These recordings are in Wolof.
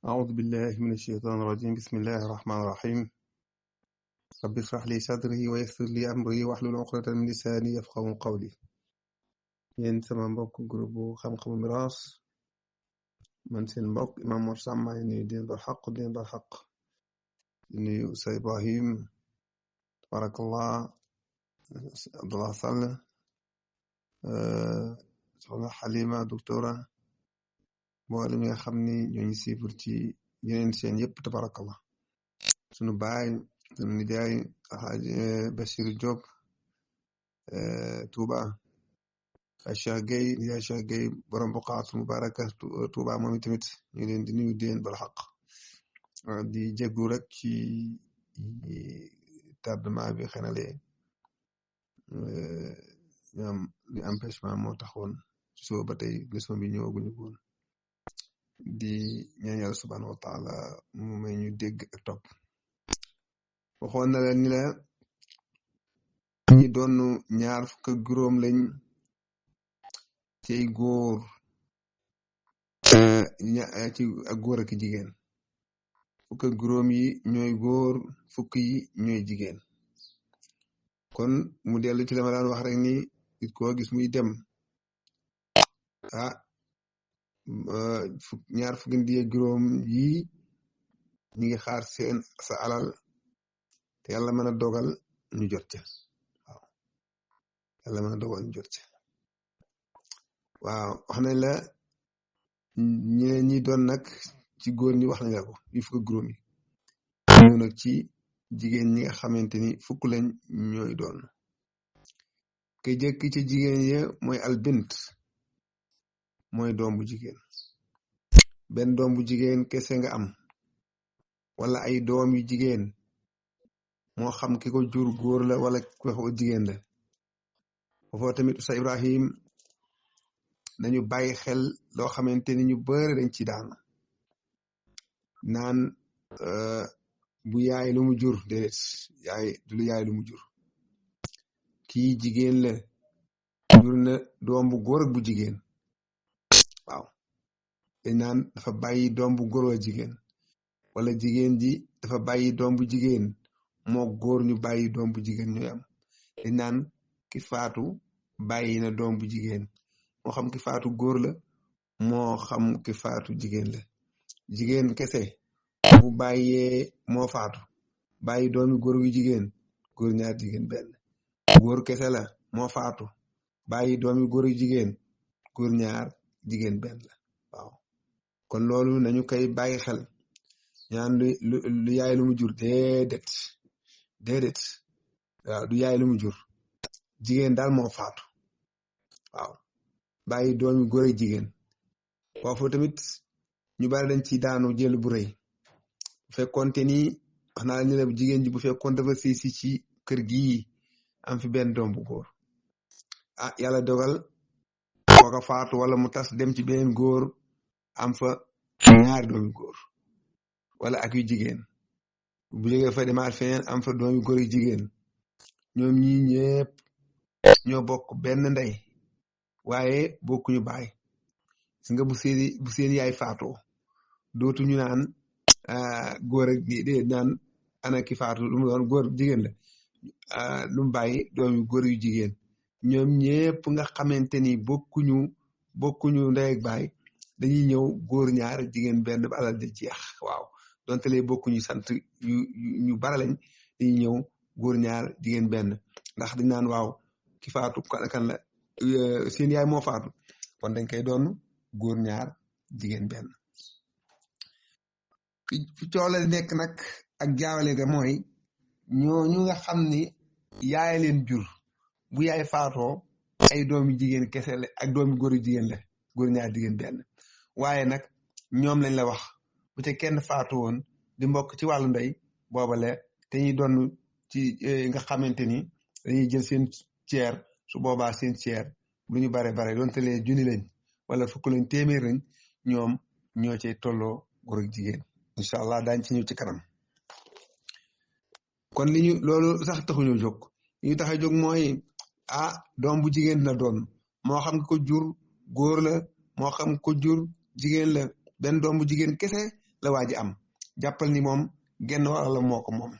أعوذ بالله من الشيطان الرجيم بسم الله الرحمن الرحيم رب اشرح لي صدري ويسر لي أمري واحلل عقدة من لساني يفقهوا قولي yéen sama mbokk groupe bu xam-xamu miraas man seen mbokk Imam Mor Sam maa ngi nuyu di leen baal xaq di leen baal xaq di nuyu Oustaz Ibrahim tabarakallah Abdullah Sall soxna Xalima doctora mboolem mi nga xam ni ñoo ngi siifur ci yeneen seen yëpp tabarakallah sunu baay sunu nijaay Alxaaji Bachir Diop Touba Cheikh Gueye nijaay Cheikh Gueye borom Buqaatul Mubaraka Touba moom tamit ñu leen di nuyu di leen bal xaq di jéggu rek ci tardement bi xëy na ñoom li empêchement moo taxoon soo ba tey leçon bi ñëwaguñu woon di ñaan Yàlla subhanahu wa taala mu may ñu dégg ak topp waxoon na la ni la ñi doon 25 lañ ciy góor ci ak góor ak jigéen 25 yi ñooy góor 10 yi ñooy jigéen kon mu dellu ci la ma daan wax rek ni nit koo gis muy dem ñaar fukki ndi juróom yi ñi ngi xaar seen sa alal te yàlla mën a dogal ñu jot ca waaw yàlla mën a dogal ñu jot ca waaw wax nañ la ñeneen ñi doon nag ci góor ñi wax nañ la ko yu fukk juróom yi ñëw nag ci jigéen ñi nga xamante ni fukk lañ ñooy doon ke jëkk ci jigéen ya mooy albint mooy doom bu jigéen benn doom bu jigéen kese nga am wala ay doom yu jigéen moo xam ki ko jur góor la wala ki ko jigéen la foofu tamit Oustaz Ibrahim nañu bàyyi xel loo xamante ni ñu bëri dañ ci daan naan bu yaay lu mu jur déedéet yaay du lu yaay lu mu jur kii jigéen la jur na doom bu góor ak bu jigéen waaw dañ naan dafa bàyyi doom bu góor ak jigéen wala jigéen ji dafa bàyyi doom bu jigéen moo góor ñu bàyyi doom bu jigéen ñooy am dañ naan ki faatu bàyyi na doom bu jigéen moo xam ki faatu góor la moo xam ki faatu jigéen la jigéen kese bu bàyyee moo faatu bàyyi doomi góor yu jigéen góor ñaar jigéen benn góor kese la moo faatu bàyyi doomi góor yu jigéen góor ñaar jigéen benn la waaw kon loolu nañu koy bàyyi xel ñaan lu yaay lu mu jur déedéet waaw du yaay lu mu jur jigéen daal moo faatu waaw bàyyi doomi góor ak jigéen foofu tamit ñu bari dañ ci daanu jël bu rëy bu fekkoonte ni wax naa ñu ne jigéen ji bu fekkoon dafa sëy si ci kër gii am fi benn doom bu góor yàlla dogal kooka faatu wala mu tas dem ci beneen góor am fa ñaari doomi góor wala ak yu jigéen bu jógee fa demaat feneen am fa doomi góor yu jigéen ñoom ñi ñëpp ñoo bokk benn ndey waaye bokkuñu baay gis nga bu seen yaay faatoo dootuñu naan góor ak di naan ana ki faatu lu mu doon góor jigéen la lu mu bàyyi doomi góor yu jigéen ñoom ñëpp nga xamante ni bokkuñu ndey ak baay dañuy ñëw góor ñaar jigéen benn ba alal di jeex waaw donte lee bokkuñu sant ñu bara lañ dañuy ñëw góor ñaar jigéen benn ndax dañ naan waaw ki faatu kan la seen yaay moo faatu kon dañ koy doon góor ñaar jigéen benn fi coow la nekk nag ak jaawale ga mooy ñooñu nga xam ni yaay leen jur bu yaay faatoo ay doomi jigéen kese la ak doomi góor yu jigéen la góor ñaar jigéen benn waaye nag ñoom lañ la wax bu ca kenn faatu woon di mbokk ci wàllu ndey boobale te ñuy doon ci nga xamante ni dañuy jël seen ceer su boobaa seen ceer lu ñu bare doonte lee junni lañ wala fukk lañ téeméer lañ ñoom ñoo cay tolloo góor ak jigéen incha allah daañ ci ñëw ci kanam kon loolu sax taxuñu jóg ñu tax a jóg mooy doom bu jigéen dina doon moo xam ko jur góor la moo xam ko jur jigéen la benn doom bu jigéen kese la waa ji am jàppal ni moom genn wàll la moo ko moom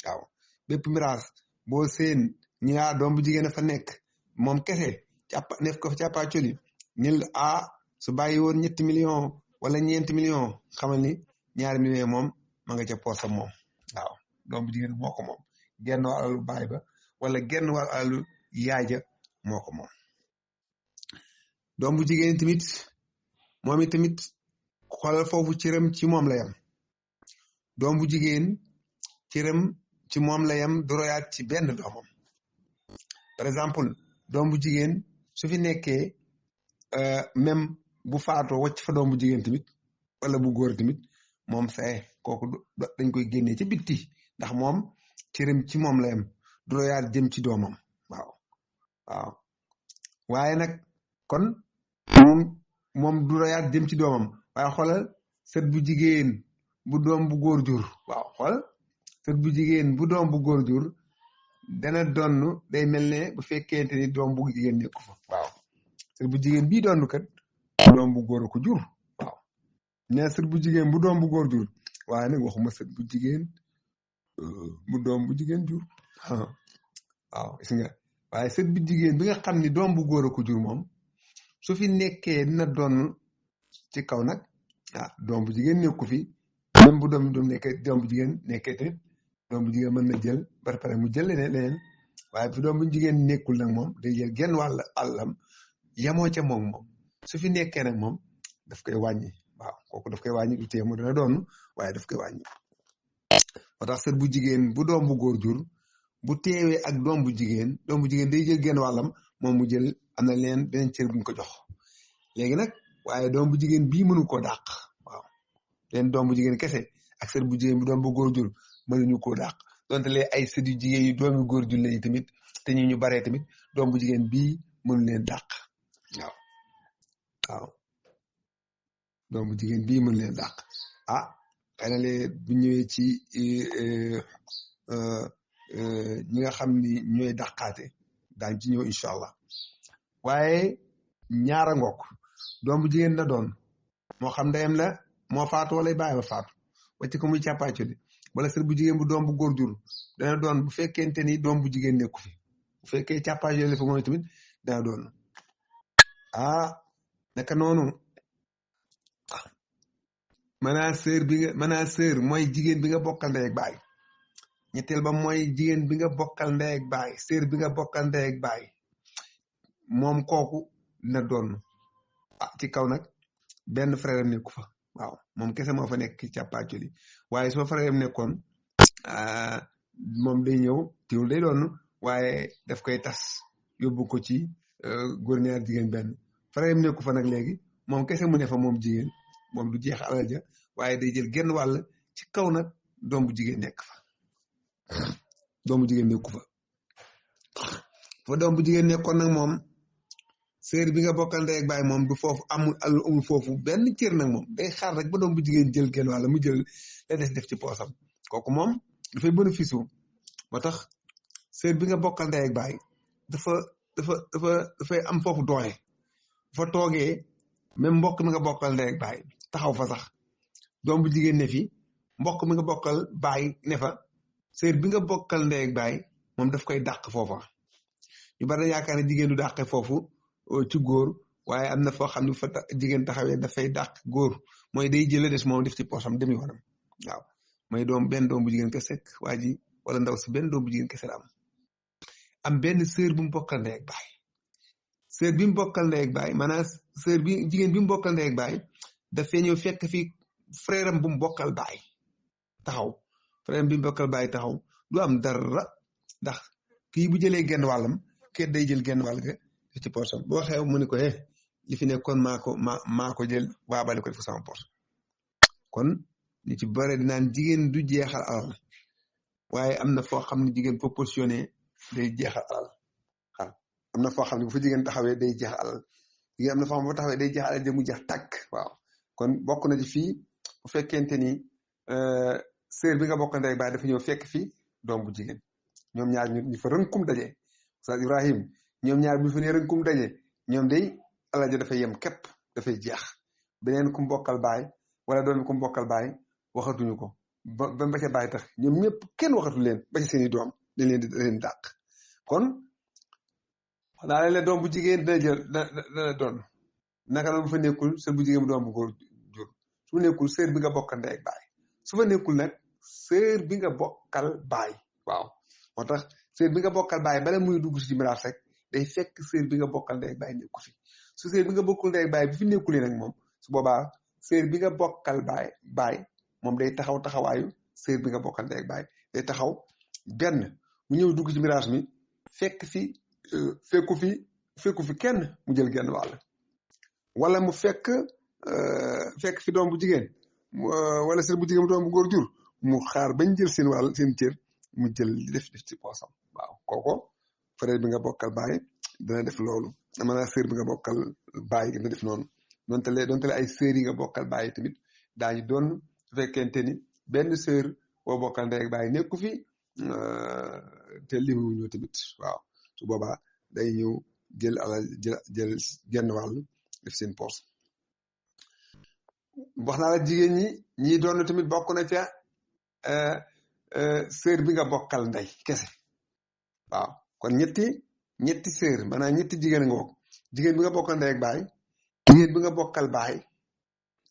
waaw bépp miraas boo seen ñi doom bu jigéen a fa nekk moom kese nekk ko fa càppaacoli nil su bàyyi woon 7 millions wala 4 millions xamal ni 2 millions moom ma nga ca poosam moom waaw doom bu jigéen moo ko moom genn wàllu baay ba wala genn wàllu yaay ja moo ko moom doom bu jigéen tamit moom it tamit xoolal foofu cëram ci moom la yam doom bu jigéen cëram ci moom la yam du royaat ci benn doomam par exemple doom bu jigéen su fi nekkee même bu faatoo wacc fa doom bu jigéen tamit wala bu góor tamit moom fee kooku dañ koy génnee ci bitti ndax moom cëram ci moom la yam du royaat jëm ci doomam waaw waaye nag kon moom du royaat jëm ci doomam waaye xoolal sët bu jigéen bu doom bu góor jur waaw xool sët bu jigéen bu doom bu góor jur dana donn day mel ne bu fekkente ni doom bu jigéen nekku fa waaw sët bu jigéen bii donn kat doom bu góor ko jur waaw ñaa sët bu jigéen bu doom bu góor jur waaye nag waxuma sët bu jigéen bu doom bu jigéen jur waaw gis nga waaye sët bu jigéen bi nga xam ni doom bu góor ko jur moom su fi nekkee dina doon ci kaw nag doom bu jigéen nekku fi même bu doom nekkee doom bu jigéen nekkee tamit doom bu jigéen mën na jël ba pare mu jël leneen waaye fi doom bu jigéen nekkul nag moom day jël genn wàll àllam yemoo ca moom su fi nekkee nag moom daf koy wàññi waaw kooku daf koy wàññi du tee mu dana doon waaye daf koy wàññi moo tax sët bu jigéen bu doom bu góor jur bu teewee ak doom bu jigéen day jël genn wàllam moom mu jël am na leen beneen cër buñ ko jox léegi nag waaye doom bu jigéen bii mënu koo dàq waaw leen doom bu jigéen kese ak sët bu jigéen bu doom bu góor jur mënuñu koo dàq donte lee ay sët yu jigéen yu doomi góor jur lañu tamit te ñu baree tamit doom bu jigéen bii mënu leen dàq waaw doom bu jigéen bii mënu leen dàq xëy na lee bu ñëwee ci ñi nga xam ni ñooy dàqaate daañ ci ñëw incha allah waaye ñaara ngook doom bu jigéen na doon moo xam ndeyam la moo faatu wala bàyyi ba faatu wacc ko muy càppaaco di wala sët bu jigéen bu doom bu góor jur dana doon bu fekkente ni doom bu jigéen nekku fi bu fekkee càppaaco la fa mooy tamit dana doon naka noonu sœur mooy jigéen bi nga bokkal ndey ak baay ñetteel ba mooy jigéen bi nga bokkal ndey ak baay sœur bi nga bokkal ndey ak baay moom kooku dina doon ci kaw nag benn frère am nekku fa waaw moom kese moo fa nekk ci càppaacoli waaye soo frère am nekkoon moom day ñëw tiwul day doon waaye daf koy tas yóbbu ko ci góor ñaar jigéen benn frère am nekku fa nag léegi moom kese mu ne fa moom jigéen moom du jeex alal ja waaye day jël genn wàll ci kaw nag doom bu jigéen nekk fa doom bu jigéen nekku fa doom bu jigéen nekkoon nag moom sœur bi nga bokkal ndey ak baay moom du foofu amul foofu benn cër nag moom day xaar rek ba doom bu jigéen jël genn wàll mu jël la des def ci poosam kooku moom dafay bénéfice moo tax sœur bi nga bokkal ndey ak baay dafay am foofu doole fa toogee même mbokk mi nga bokkal ndey ak baay taxaw fa sax doom bu jigéen ne fi mbokk mi nga bokkal baay ne fa sœur bi nga bokkal ndey ak baay moom daf koy dàq foofa ñu bari yaakaar ne jigéen du dàqe foofu ci góor waaye am na foo xam ne fa jigéen taxawee dafay dàq góor mooy day jële des moom def ci poosam dem yoonam waaw mooy benn doom bu jigéen kese waa ji wala ndaw si benn doom bu jigéen kese la am benn sœur bu mu bokkal ndey ak baay sœur bi mu bokkal ndey ak baay maanaam sœur bi jigéen bi mu bokkal ndey ak baay dafay ñëw fekk fi frère am bu mu bokkal baay taxaw frère am bi mu bokkal baay taxaw du am dara ndax kii bu jëlee genn wàllam kii day jël genn wàll ga ci poosam boo xew mu ne ko li fi nekkoon maa ko jël waabale ko def sama poos kon ñu ci bare dinaan jigéen du jeexal alal waaye am na foo xam ne jigéen proportionné day jeexal alal am na foo xam ne bu fa jigéen taxawee day jeexal alal jigéen am na foo xam ne bu taxawee day jeexal alal jëm mu jeex tàkk waaw kon bokk na ci fii bu fekkente ni sœur bi nga bokk ndey baay dafa ñëw fekk fii doom bu jigéen ñoom ñaar ñu fa rënkum daje Oustaz Ibrahim ñoom ñaar bu fa ne rënkum daje ñoom day alal ja dafay yem képp dafay jeex beneen ku bokkal baay wala doom bi ku bokkal baay waxatuñu ko ba ca bàyyi tax ñoom ñëpp kenn waxatu leen ba ci seeni doom dañ leen dàq kon xanaa leen doom bu jigéen dana doon naka noonu bu fa nekkul sër bu jigéen bu doom bu góor jur su nekkul sër bi nga bokkal ndey ak baay su fa nekkul nag sër bi nga bokkal baay waaw moo tax sër bi nga bokkal baay bala muy dugg ci miraas rek day fekk sër bi nga bokkal ndey ak baay nekku fi su sër bi nga bokkul ndey ak baay bi fi nekkulee nag moom su boobaa sër bi nga bokkal baay moom day taxaw taxawaayu sër bi nga bokkal ndey ak baay day taxaw benn mu ñëw dugg ci miraas mi fekku fi kenn mu jël genn wàll wala mu fekk fi doom bu jigéen wala sër bu jigéen mu doom bu góor jur mu xaar bañ jël seen wàll seen cër mu jël def ci poosam waaw kooko frère bi nga bokkal baay dana def loolu maanaam sër bi nga bokkal baay dina def noonu donte le ay sër yi nga bokkal baay tamit daañu doon su fekkente ni benn sër boo bokkal ndey ak baay nekku fi te limuñu tamit waaw su boobaa day ñëw jël alal jël genn wàll def seen poos wax naa la jigéen ñi doon tamit bokk na ca sër bi nga bokkal ndey kese waaw kon ñetti sër maanaam ñetti jigéen nga jigéen bi nga bokkal ndey ak baay jigéen bi nga bokkal baay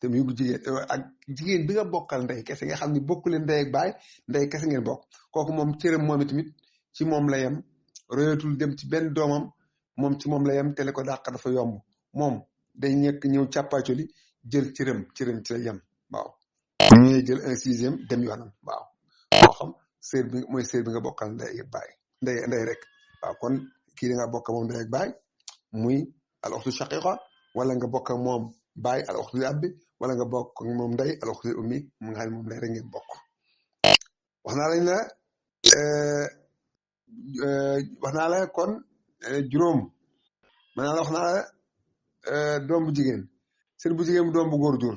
te muy jigéen ak jigéen bi nga bokkal ndey kese nga xam ni bokku leen ndey ak baay ndey kese ngeen bokk kooku moom cëram moom tamit ci moom la yem royatul dem ci benn doomam moom ci moom la yem te le ko dàq dafa yomb moom day ñëw càppaacoli jël cëram ci la yem waaw ñuy jël 1/6 dem yoonam waaw moo xam sër bi mooy sër bi nga bokkal ndey ak baay ndey rek waaw kon kii da nga bokk moom ndey ak baay muy al uxtu shaqiqa wala nga bokk moom baay al uxtu li abbi wala nga bokk moom ndey al uxtu li ummi mu nga xam ne moom ndey rek ngeen bokk wax naa la kon juróom maanaam wax naa la doom bu jigéen sër bu jigéen bu doom bu góor jur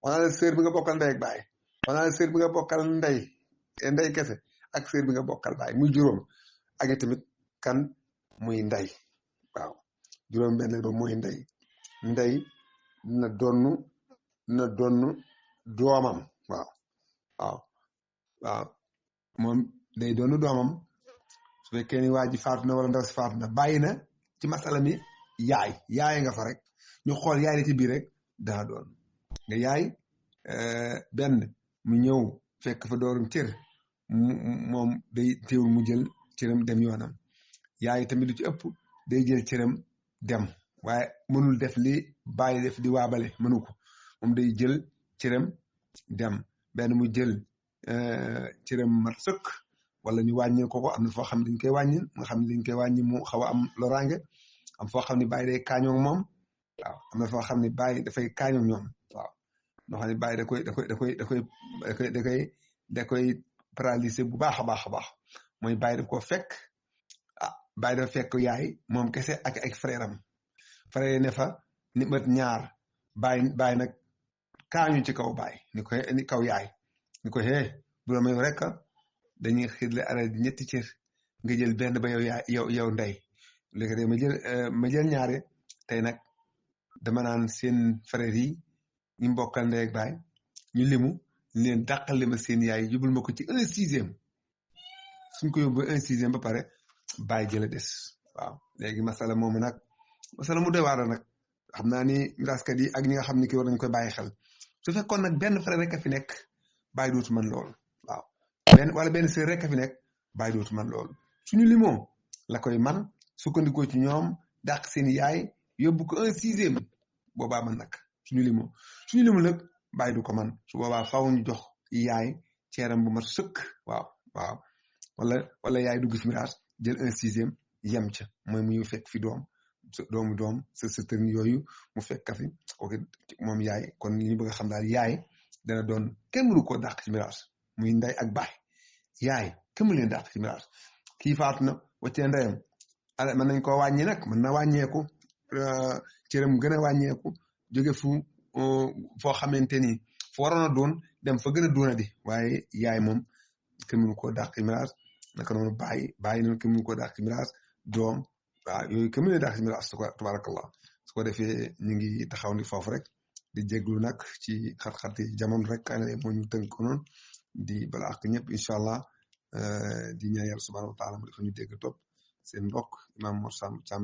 wax naa la sër bi nga bokkal ndey ak baay wax naa la sër bi nga bokkal ndey kese ak sër bi nga bokkal baay muy juróom ak tamit kan muy ndey waaw juróom benn ba muy ndey na donnu doomam waaw moom day donnu doomam su fekkee ni waa ji faatu na wala ndaw si faatu na bàyyi na ci masala mi yaay nga fa rek ñu xool yaay la ci biir rek daa doon nga yaay benn mu ñëw fekk fa doorum cër moom day teewul mu jël cëram dem yoonam yaay tamit du ci ëpp day jël cëram dem waaye mënul def li bàyyi def di waabale mënu ko moom day jël cëram dem benn mu jël cëram mat sëkk wala ñu wàññil ko am na foo xam ne dañ koy wàññil nga xam ne dañ koy wàññi mu xaw a am loraange am foo xam ne bàyyi day kaañoo moom waaw am na foo xam ne bàyyi dafay kaañoo ñoom waaw noo xam ne bàyyi da koy paralysé bu baax a baax mooy bàyyi daf ko fekk bàyyi dafa fekk yaay moom kese ak ay frère am frère ne fa ni mat ñaar bàyyi nag kaañu ci kaw bàyyi ni kaw yaay ni ko hee bu la may rek dañuy xiirle alal di ñetti cër nga jël benn ba yow ndey léegi de ma jël ñaare tey nag dama naan seen frère yi ñu mbokkal ndey ak baay ñu limu leen dàqal ma seen yaay yóbbul ma ko ci 1/6 suñ ko yóbbu 1/6 ba pare bàyyi jëla des waaw léegi masala moomu nag masala mu doy waar nag xam naa ni miraaskat yi ak ñi nga xam ni ki war nañ koy bàyyi xel su fekkoon nag benn frère rek a fi nekk bàyyi dootu man loolu waaw wala benn sœur rek a fi nekk bàyyi dootu man loolu suñu limoo la koy man sukkandikoo ci ñoom dàq seen yaay yóbbu ko 1/6 boobaa man nag suñu limu nag bàyyi du ko man su boobaa faaw ñu jox yaay ceeram bu mat sëkk waaw wala yaay dugg ci miraas jël 1/6 yem ca mooy mu fekk fi doom sa tën yooyu mu fekk ka fi ok moom yaay kon li ñu bëgg a xam daal yaay dana doon kenn mënu koo dàq ci miraas muy ndey ak baay yaay kenn mënu leen dàq ci miraas kii faatu na waccee ndeyam mën nañ koo wàññi nag mën na wàññeeku cëram gën a wàññeeku jóge foo xamante ni fu waroon a doon dem fa gën a doona di waaye yaay moom kenn mënu koo dàq ci miraas naka noonu bàyyi noonu kenn mënu koo dàq ci miraas doom waaw yooyu kenn mënu dàq ci miraas tabarakallah su ko defee ñu ngi taxaw ni foofu rek di jéglu nag ci xat-xati jamono rek moo ñu tënk ko noonu di bala ak ñëpp incha allah di ñaan yàlla subhanahu wa taala mu dafa ñu dégg topp seen mbokk Imam Mor Sam